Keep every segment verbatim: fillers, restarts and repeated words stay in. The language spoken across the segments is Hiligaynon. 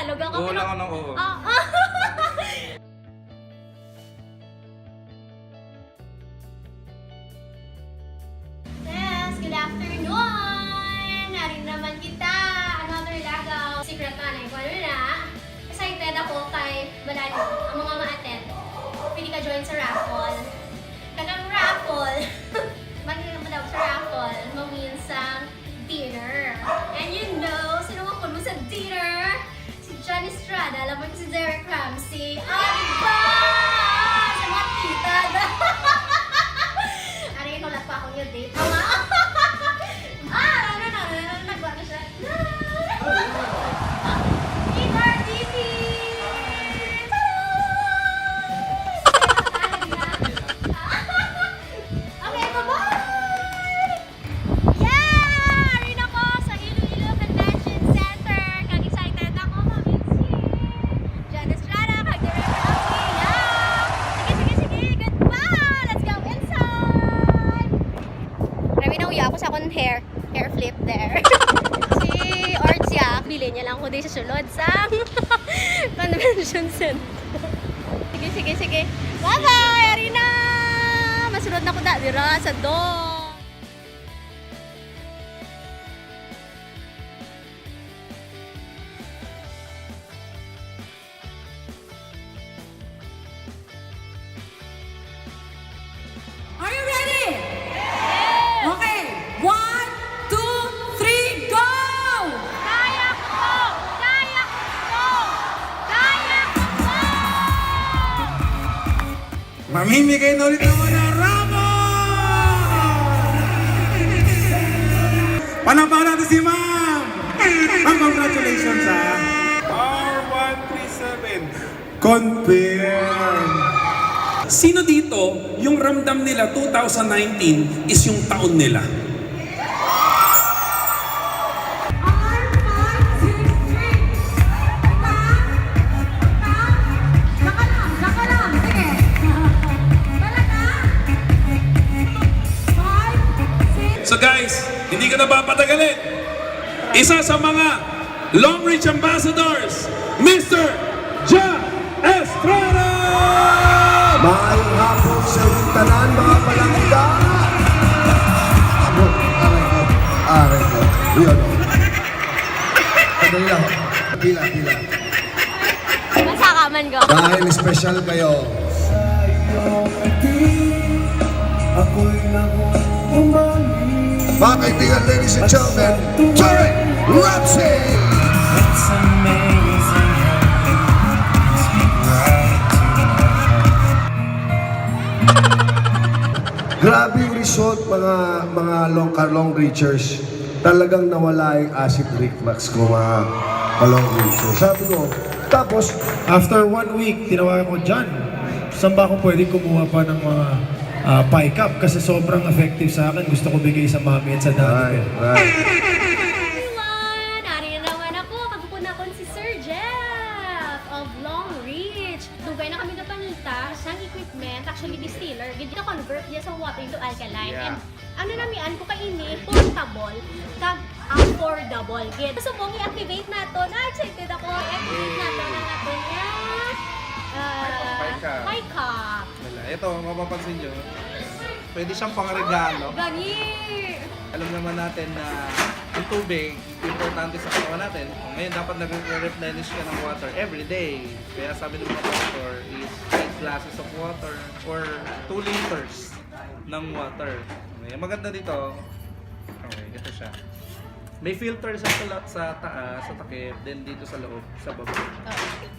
Tagalog ako, oo pero lang ako ng oo. Ah, ah. Yes, good afternoon! Nari naman kita, another lagaw. Secret na, eh. Kung ano na, excited ako kay malalim ang mga ma-attend. Pwede ka join sa raffle. Kag ang raffle, man-, man-, sa raffle, mawin sang dinner. And you know, sino ang puno sa dinner? Si John Estrada, laban si Derek Ramsey. Ah, di ba? Sa mga tita. Aray, wala pa akong yung date. Ama. Ah, ano na, ano na, nagwa na siya. Meet our D P! Tada! Okay, bye-bye! Yeah! Ari na ko sa Iloilo Convention Center. Kag excited ako, ma-meet si John Estrada, kag Direk Rocky. Yeah! Sige, sige, sige. Goodbye! Let's go inside! Kami na uya ako sa akong hair. Hair flip there. Si Ords ya. Bili niya lang ko di sa sulod sa Convention Center. Sige, sige, sige. Bye-bye! Ari na! Masulod na ko da. Dira sa dong. Are you ready? Okay. One, two, three, go! Kaya ko! Kaya ko! Kaya ko! Mamimigay na ulit ako ng raffle! Palakpakan natin si Ma'am! Ma'am, congratulations, ha! R one three seven. Confirm! Sino dito yung ramdam nila two thousand nineteen is yung taon nila? R five six three. Teka, teka. Saka lang, saka lang. Sige. Talaga? Five, six. So guys, hindi ko na papatagalin. Isa sa mga Long Reach Ambassadors, Mister Ja Estrada! Maayong hapon sa inyong tanan, mga palangga! Ako, aray ko, aray ko. Yun. Sandali lang. Pila, pila. Masaka man ko. Dahil special kayo. Mga kaibigan, ladies and gentlemen, Jerry Ramsey! Grabe yung result, mga, mga long, ka-, long reachers. Talagang nawala yung acid reflux ko, mga ka-long reachers. Sabi ko, tapos, after one week, tinawagan ko, "John, saan ba ako pwede kumuha pa ng mga, ah, pie cup? Kasi sobrang effective sa akin. Gusto ko bigay sa mommy at sa daddy ko." Right, right. Everyone! Ari na naman ako. Kagukon na akon si Sir Jeff of Long Reach. Dugay na kami napangita sang equipment. Actually, distiller. Gid na convert niya sa water into alkaline. Yeah. And ang nanamian ko kay ini, portable, kag affordable. Gid. Subong i-activate naton. Ah, excited ako. I-activate naton ang aton nga, ah, Pie cup. Pie cup. Wala. Ito, mapapansin nyo, pwede siyang pangregalo. Gani! Alam naman natin na ang tubig, importante sa katawan natin. Ngayon, dapat nagre-replenish ka ng water every day. Kaya sabi ng mga doktor is eight glasses of water or two liters ng water. Okay, maganda dito. Okay, ito siya. May filter sa, sa, sa taas, sa takip, then dito sa loob, sa baba.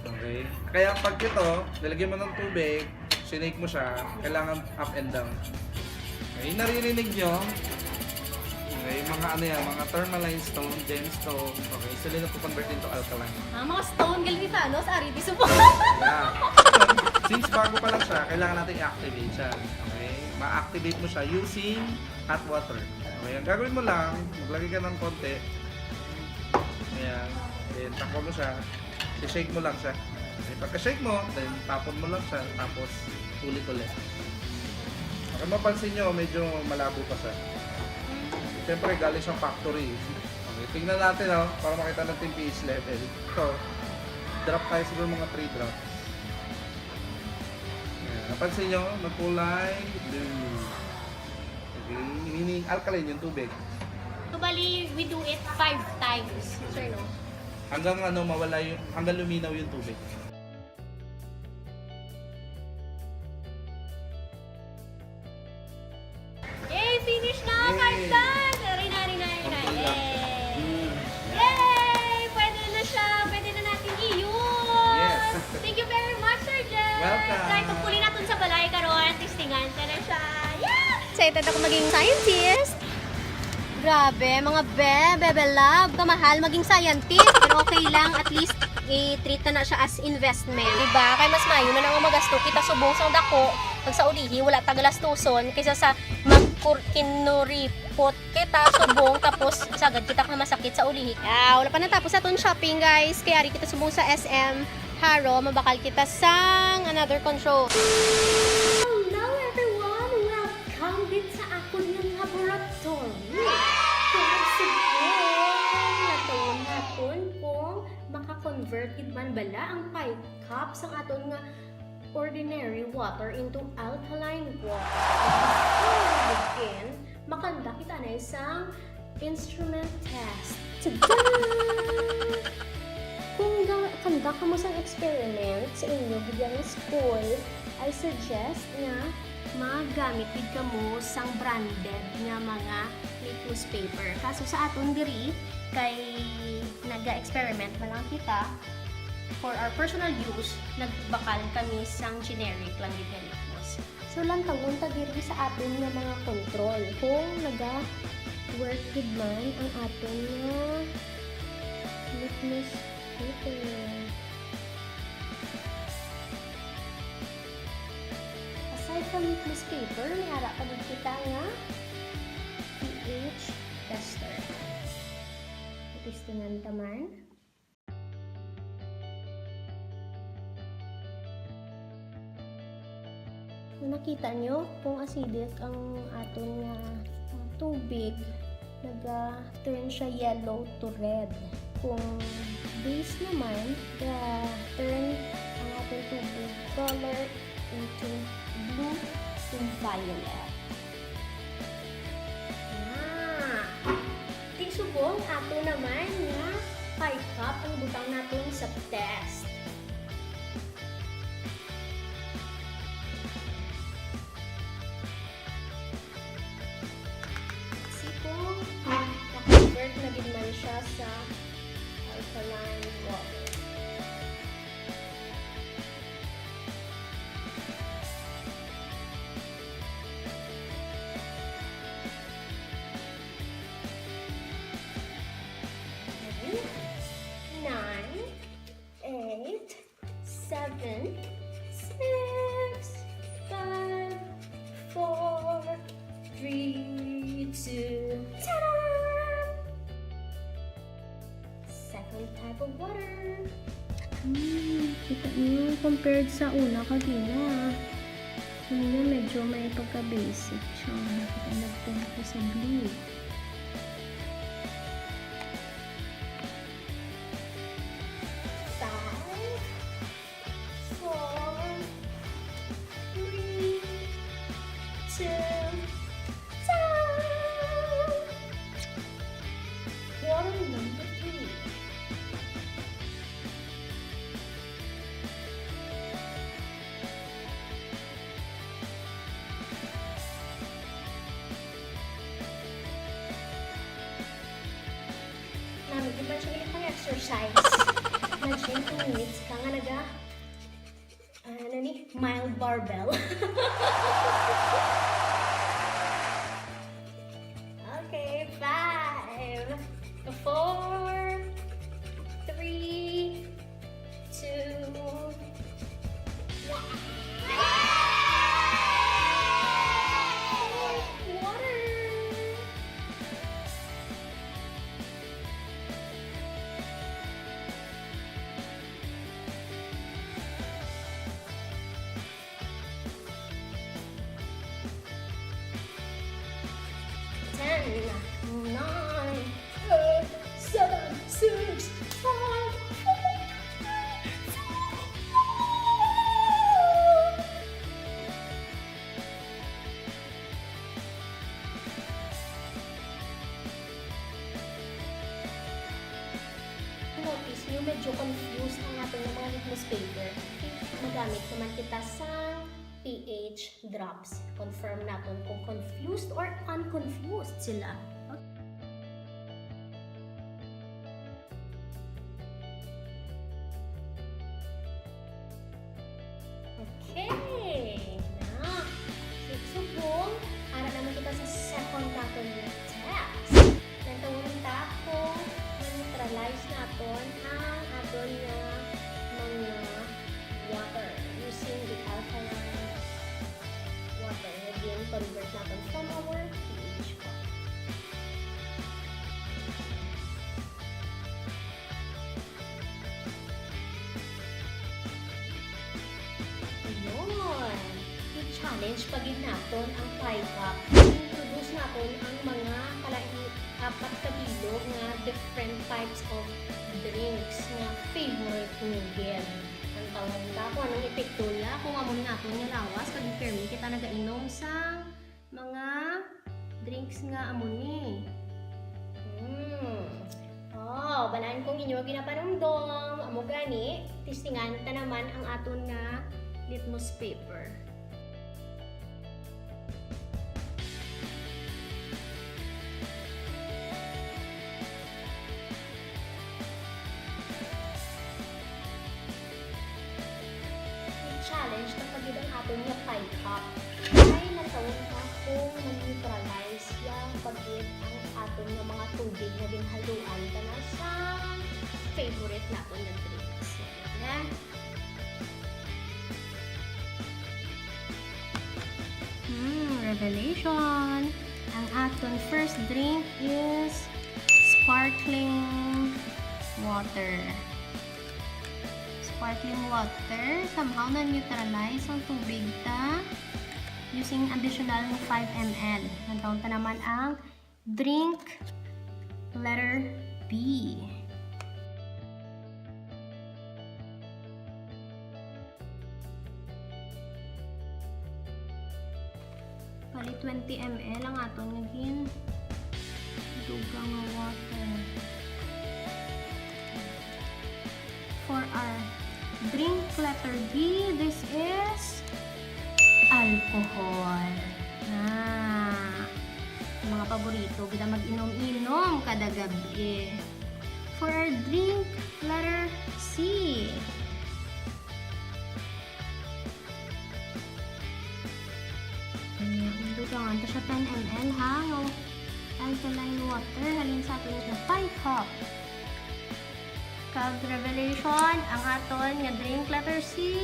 Okay? Kaya pag ito, nilagyan mo ng tubig, sinake mo siya, kailangan up and down. Okay, naririnig nyo? Okay, mga ano yan, mga tourmaline stone, gemstone. Okay, sila na convert into alkaline. Ah, mga stone, galing ni Thanos, ari, di subok. Yeah. Since bago pa lang siya, kailangan natin i-activate siya. Okay? Ma-activate mo siya using hot water. Okay, ang gagawin mo lang, maglagay ka ng konti. Ayan. Then, takpan mo siya. I-shake mo lang siya. Okay, pagka-shake mo, then tapon mo lang siya, tapos ulit ulit. Okay, mapansin nyo, medyo malabo pa siya. Siyempre, galing siyang factory. Okay, tingnan natin, oh, para makita natin yung pH level. Ito, Drop tayo siguro mga three drops. Ayan. Napansin nyo, nagkulay blue. Okay, meaning alkaline yung tubig. So, bali, we do it five times, sir, no? Hanggang ano, mawala yung, hanggang luminaw yung tubig. Yay! Finish na! Yay! Five times! Aray na, aray na, aray na. Yay! Mm. Yay! Pwede na siya! Pwede na natin i-use! Yes! Thank you very much, Sir Jeff! Welcome! Try, pagpuli natin sa balay karon, testingan ka na siya. Yeah! Excited ako maging scientist. Grabe, mga be, bebe love, kamahal maging scientist. Pero okay lang, at least i-treat na na siya as investment, di ba? Kay mas maayo na nga magasto kita subong sang dako, kag sa ulihi wala ta galastuson, kaysa sa magkur-, kinuripot kita subong, tapos sagad kita nga masakit sa ulihi. Ah, wala pa natapos aton shopping, guys. Kay ari kita subong sa S M Haro, mabakal kita sang another control. Hello, everyone! Welcome dito sa akon nga laboratory. Kung subong, natawag naton kung maka-convert gid man bala ang pie cup sang aton nga ordinary water into alkaline water. Before we begin, makanda kita na isang instrument test. Tada! Kung ga-, kanda kamo sang experiment sa inyo gid nga school, I suggest nga magamit gid kamo sang branded nga mga litmus paper. Kaso sa aton diri, kay naga-experiment man lang kita, for our personal use, nagbakal kami sang generic lang gid nga litmus. So, lantawon ta diri sa aton nga mga control kung naga-work gid man ang aton nga litmus paper. Aside from litmus paper, may ara pa gid kita nga pH tester. Testingan ta man. Kung nakita nyo, kung acidic ang aton nga, ah, tubig, naga-turn siya yellow to red. Kung base naman, ga-turn ang aton tubig color into blue to violet. Ah, ti subong ato naman nga pie cup ang butang naton sa test. Sipong, na-convert na gid man siya sa alkaline water. Nine, eight, seven, six, five, four, three, two, ta-da! Second type of water. Hmm, kita niyo, compared sa una kagina, yun nga, medyo may pagka-basic siya. Nakita, nagpunta ko sa blue. Five, four, three, two, time! Water number three. Nami, di ba siya pang exercise? Imagine, two minutes ka nga naga, ah, ano ni? Mild barbell. Okay, five, four, three, two, one. Water. medyo confused ang aton nga mga litmus paper, okay, magamit naman kita sang pH drops. Confirm naton kung confused or unconfused sila. Okay. Na. Subong, ara naman kita sa second naton nga test. Lantawon ta kung ma-neutralize naton ang aton nga mga water using the alkaline water nga gin-convert naton from our pH cup. Ayun. I-challenge pa gid naton ang Pi Cup. I-introduce naton ang mga kalai-, apat ka bilog nga different types of drinks nga favorite ni Gil. Ang tawag ta kung anong epekto niya kung amo ni aton nga lawas kag permi kita nagainom sang mga drinks nga amo ni. Hmm. Oh, balaan kong inyo ginapanumdom. Amo gani, testingan ta naman ang aton nga litmus paper. I-challenge ta pa gid ang aton nga Pi Cup. Ay, natawag na akong ma-neutralize siya pa gid ang aton nga mga tubig nga ginhaluan ta na sa favorite naton nga drinks. Na? Hmm, revelation. Ang aton first drink is sparkling water. Sparkling water, somehow na-neutralize ang tubig ta using additional nga five M L. Nagkaon ta naman ang drink letter B. Bali, twenty M L ang aton nga gin dugang nga water. For our drink letter D, this is alcohol. Ah, mga paborito gid ang mag-inom-inom kada gabi. For our drink letter C. Ayan, dugangan ta siya ten M L ha, nga alkaline water, halin sa aton nga Pi Cup. Kag revelation, ang aton nga drink letter C,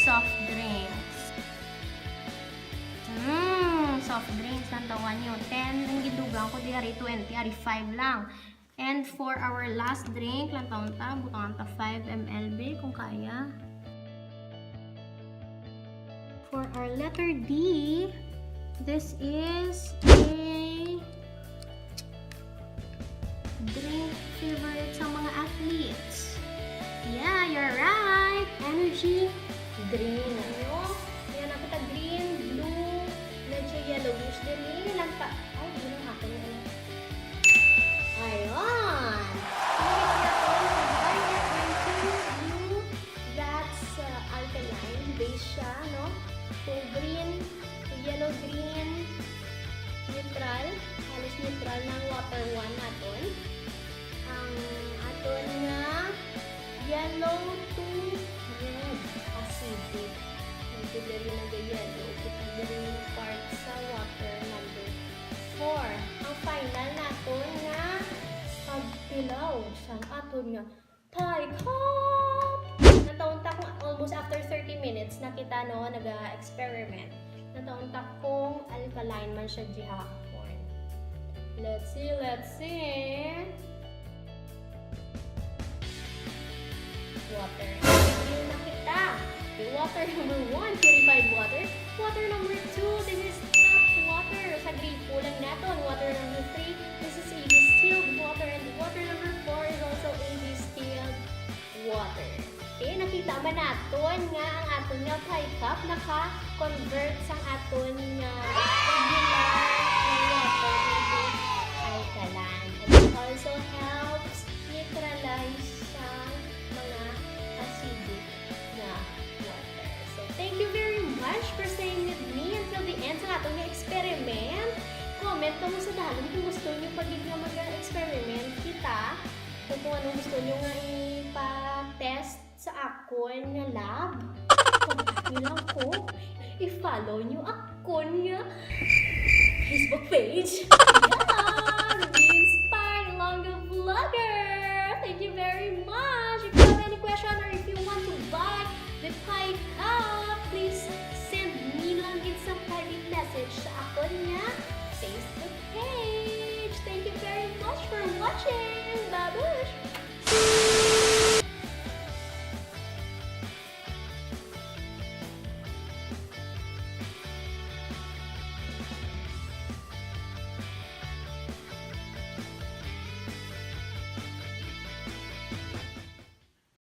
soft drinks. Mm, soft drinks, ang tawag niyo. Ten ang gidugang ko, di ari twenty, ari five lang. And for our last drink, lantawon ta, butangan ta five M L, be, kung kaya. For our letter D, this is a drink favorite sa mga athletes. Yeah, you're right. Energy drink. Ano? Yan, nakita green, blue, medyo yellowish din. Yun lang pa. Ay, yun ang akin. Ayun. Ang ginawa ko, ang fire drinking blue, that's, uh, alkaline base siya, no? Kung green, yellow-green, neutral, halos neutral na ang water one naton. Ang aton nga yellow to red, acidic. Medyo diri nag-yellow, kita diri nga part sa water number four. Ang final naton nga pagtilaw sa aton nga Pi Cup! Natawon ta kung almost after thirty minutes na kita, no, naga-experiment. Natawon ta kung alkaline man siya gihapon. Let's see, let's see. Water. Yung nakita. Okay, water number one, purified water. Water number two, this is tap water. Sa gripo lang naton. Water number three, this is a distilled water. And water number four is also a distilled water. Okay, nakita man naton nga ang aton nga Pi Cup naka-convert sang aton nga regular nga water into alkaline. And it also helps neutralize sang Alam, kung gusto nyo pa gid nga mag-experiment kita, o kung anong gusto nyo nga ipa-test sa akon nga lab, contact nyo lang ko. I-follow nyo akon nga Facebook page. Yes!